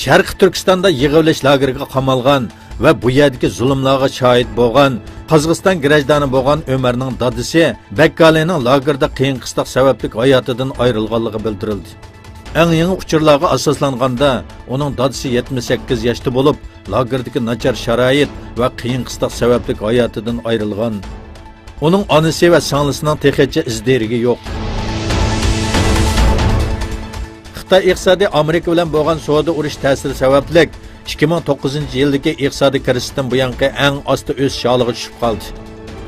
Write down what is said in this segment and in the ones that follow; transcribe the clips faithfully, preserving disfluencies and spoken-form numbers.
شەرقىي تۈركىستاندا يىغىۋېلىش لاگېرىغا قامالغان ۋە بۇ يەردىكى زۇلۇملارغا شاھىت بولغان، قازاقىستان گىرەجدانى بولغان ئۆمەرنىڭ دادىسى بەككالىنىڭ لاگېردا قىيىن-قىستاق سەۋەبلىك ھاياتىدىن ئايرىلغانلىقى بىلدۈرۈلدى. ئەڭ يېڭى ئۇچۇرلارغا ئاساسلانغاندا، ئۇنىڭ دادىسى يەتمىش سەككىز ياشتا بولۇپ، لاگېردىكى ناچار شارائىت ۋە قىيىن-قىستاق سەۋەبلىك ھاياتىدىن ئايرىلغان. ئۇنىڭ ئانىسى ۋە سىڭلىسىنىڭ تېخىچە ئىز-دېرىكى يوق. خىتاي ئىقتىسادى ئامېرىكا بىلەن بولغان سودا ئۇرۇش تەسىرى سەۋەبلىك، ئىككى مىڭ توققۇزىنچى يىلدىكى ئىقتىسادىي كىرىزىستىن بۇيانقى ئەڭ ئاستا ئۆسۈش ھالىغا چۈشۈپ قالدى.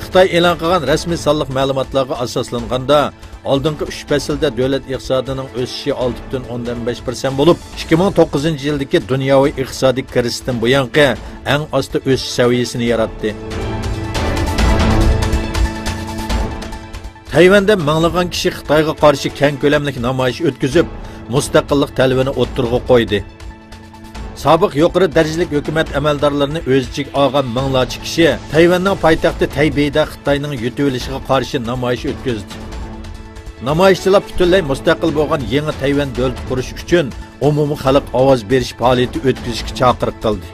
خىتاي ئېلان قىلغان رەسمىي سانلىق مەلۇماتلارغا ئاساسلانغاندا، ئالدىنقى ئۈچ پەسىلدە دۆلەت ئىقتىسادىنىڭ ئۆسۈشى ئالتە پۈتۈن ئوندىن بەش پىرسەنت بولۇپ، ئىككى مىڭ توققۇزىنچى يىلدىكى دۇنياۋى ئىقتىسادىي كىرىزىستىن بۇيانقى ئەڭ ئاستا ئۆسۈش سەۋىيەسىنى ياراتتى. تەيۋەندە مىڭلىغان كىشى خىتايغا قارشى كەڭ كۆلەملىك نامايىش ئۆتكۈزۈپ، مۇستەقىللىق تەلىپىنى ئوتتۇرىغا قويدى. سابىق يۇقىرى دەرىجىلىك ھۆكۈمەت ئەمەلدارلىرىنى ئۆز ئىچىگە ئالغان مىڭلارچە كىشى تەيۋەننىڭ پايتەختى تەيبېيدا خىتاينىڭ يۇتۇۋېلىشىغا قارشى نامايىش ئۆتكۈزدى. نامايىشچىلار پۈتۈنلەي مۇستەقىل بولغان يېڭى تەيۋەن دۆلىتى قۇرۇش ئۈچۈن ئومۇمىي خەلق ئاۋاز بېرىش پائالىيىتى ئۆتكۈزۈشكە چاقىرىق قىلدى.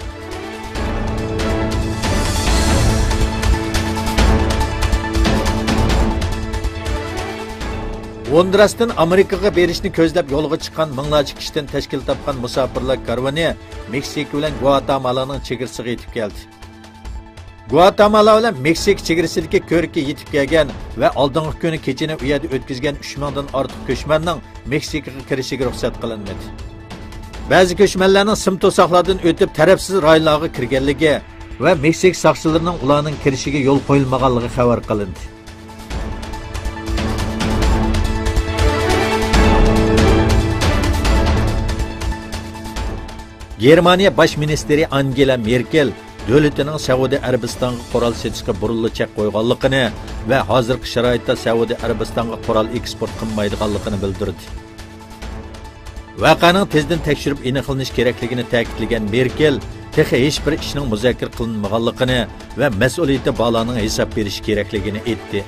ھوندۇراستىن ئامېرىكىغا بېرىشنى كۆزلەپ يولغا چىققان مىڭلارچە كىشىدىن تەشكىل تاپقان مۇساپىرلار كارۋىنى مېكسىكا بىلەن گۋاتامالانىڭ چېگرىسىغا يېتىپ كەلدى. گۋاتامالا بىلەن مېكسىكا چېگرىسىدىكى كۆركى يېتىپ كەلگەن ۋە ئالدىنقى كۈنى كېچىنى ئۇ يەردە ئۆتكۈزگەن ئۈچ مىڭدىن ئارتۇق كۆچمەننىڭ مېكسىكىغا كىرىشىگە رۇخسەت قىلىنمىدى. بەزى كۆچمەنلەرنىڭ سىم توساقلاردىن ئۆتۈپ، تەرەپسىز رايونلارغا كىرگەنلىكى ۋە مېكسىكا ساقچىلىرىنىڭ ئۇلارنىڭ كىرىشىگە يول قويۇلمىغانلىقى خەۋەر قىلىندى. گېرمانىيە باش مىنىستىرى ئانگېلا مېركېل دۆلىتىنىڭ سەئۇدى ئەرەبىستانغا قورال سېتىشقا بۇرۇنلا چەك قويغانلىقىنى ۋە ھازىرقى شارائىتتا سەئۇدى ئەرەبىستانغا قورال ئېكسپورت قىلمايدىغانلىقىنى بىلدۈردى. ۋەقەنىڭ تېزدىن تەكشۈرۈپ ئېنىقلىنىش كېرەكلىكىنى تەكىتلىگەن مېركېل، تېخى ھېچبىر ئىشنىڭ مۇزاكىرە قىلىنمىغانلىقىنى ۋە مەسئۇلىيىتى بارلارنىڭ ھېساب بېرىشى كېرەكلىكىنى ئېيتتى.